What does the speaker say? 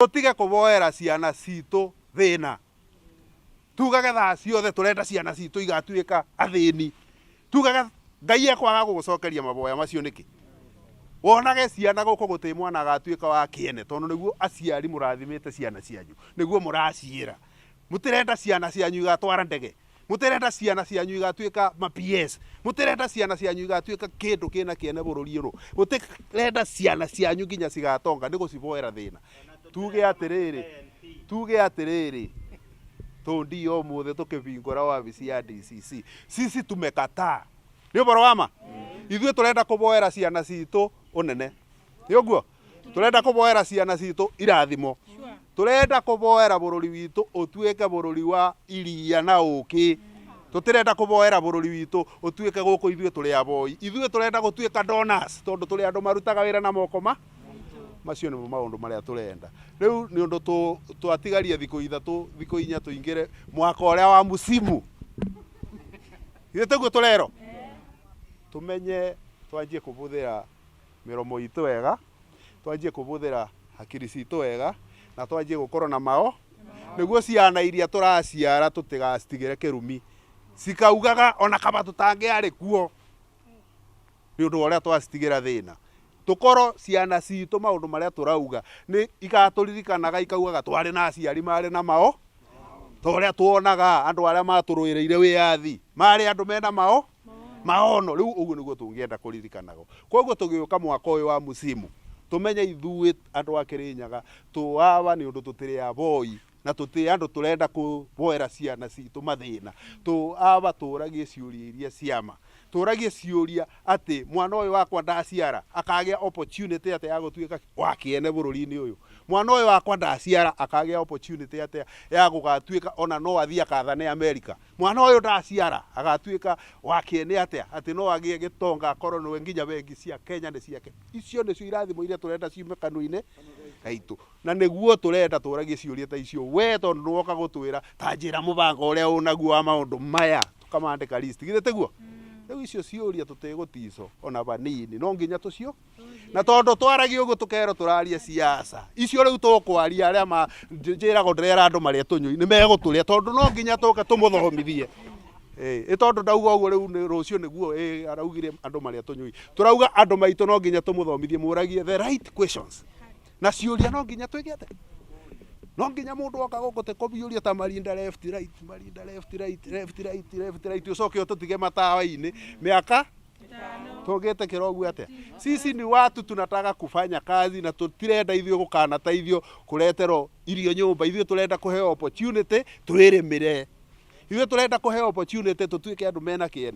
Tũtige kũboera ciana citũ thĩna. Tugage thaa ciothe tũrenda ciana citũ igatuĩka athĩni. Tugage Ngai ekwaga gũgũcokeria maboya macio nĩkĩ? Wonage ciana gũkũ gũtĩ mwana agatuĩka wa kĩene tondũ nĩguo aciari mũrathimĩte ciana cianyu, nĩguo mũraciĩra. Mũtirenda ciana cianyu igatwara ndege, mũtirenda ciana cianyu igatuĩka ma PS, mũtirenda ciana cianyu igatuĩka kĩndũ kĩna kĩene bũrũri ũyũ, mũtirenda ciana cianyu nginya cigatonga nĩ gũciboera thĩna. Tuge atĩrĩrĩ, tuge atĩrĩrĩ, tũndio ũmũthĩ tũkĩbingũra wabici ya DCC, sisi tumekataa. Nĩ ũhoro wa ma? Ithuĩ tũrenda kũboera ciana citũ ũnene. Nĩ ũguo? Tũrenda kũboera ciana citũ irathimo. Tũrenda kũboera bũrũri witũ ũtuĩke bũrũri wa iria na ũkĩ. Tũtirenda kũboera bũrũri witũ ũtuĩke gũkũ ithuĩ tũrĩ aboi. Ithuĩ tũrenda gũtuĩka donors tondũ tũrĩ andũ marutaga wĩra na moko ma macio nĩmo maũndũ marĩa tũrenda. Rĩu nĩ ũndũ twatigaria thikũ 3, thikũ 4 tũingĩre mwaka ũrĩa wa musimu. Ithuĩ tiguo tũrerwo? Tũmenye twanjie kũbũthĩra mĩromo itũ wega, twanjie kũbũthĩra hakiri citũ wega, na twanjie gũkorwo na mao nĩguo ciana iria tũraciara tũtigacitigĩre kĩrumi, cikaugaga ona kaba tũtangĩarĩ kuo nĩ ũndũ wa ũrĩa twacitigĩra thĩna. Tũkorwo ciana citũ maũndũ marĩa tũrauga nĩ igatũririkanaga ikaugaga twarĩ na aciari marĩ na mao, ta ũrĩa tuonaga andũ arĩa matũrũĩrĩire wĩyathi marĩ andũ mena mao maono. Rĩu ũguo nĩguo tũngĩenda kũririkanagwo. Koguo tũgĩũka mwaka ũyũ wa musimu tũmenye ithuĩ andũ a Kĩrĩnyaga tũawa nĩ ũndũ tũtirĩ aboi na tũtirĩ andũ tũrenda kũboera ciana citũ mathĩna. Tũawa tũragie ciũria iria ciama, tũragie ciũria atĩ mwana ũyũ wakwa ndaciara akagĩa opportunity atĩa ya gũtuĩka wa kĩene bũrũri-inĩ ũyũ. Mwana ũyũ wakwa ndaciara akagĩa opportunity atĩa ya gũgatuĩka ona no athiĩ akathane America. Mwana ũyũ ndaciara agatuĩka wa kĩene atĩa atĩ no agĩe gĩtonga akorwo nĩwe nginya bengi cia Kenya nĩ ciake. Icio nĩcio irathimo iria tũrenda ciume kanua-inĩ gaitũ. Na nĩguo tũrenda tũragie ciũria ta icio. We tondũ nĩwoka gũtwĩra ta njĩra mũbango ũrĩa ũnaguo wa maũndũ maya, tũkamandĩka list. Githĩ tiguo? Rĩu icio ciũria tũtigũtico ona vanini, no nginya tũcio. Na tondũ twaragia ũguo tũkerwo tũraria siasa. Icio rĩu tũkwaria arĩa ma njĩragwo ndĩrera andũ marĩa tũnyui nĩ megũtũrĩa tondũ no nginya tũke tũmũthomithie. Ĩ tondũ ndauga ũguo rĩu nĩ rũciũ nĩguo ĩ araugire andũ marĩa tũnyui. Tũrauga andũ maitũ no nginya tũmũthomithie mũragie the right questions. Na ciũria no nginya twĩke atĩa? No nginya mũndũ oka gũkũ te kũbiũria ta marinda left right, marinda left right, left right, left right, ũcoke ũtũtige matawa-inĩ mĩaka tũngĩtĩkĩra ũguo atĩa? Sisi ni watu tunataka kufanya kazi na tũtirenda ithuĩ gũkanateithio kũreterwo irio nyũmba. Ithuĩ tũrenda kũheo opportunity twĩrĩmĩre. Ithuĩ tũrenda kũheo opportunity tũtuĩke andũ mena kĩene.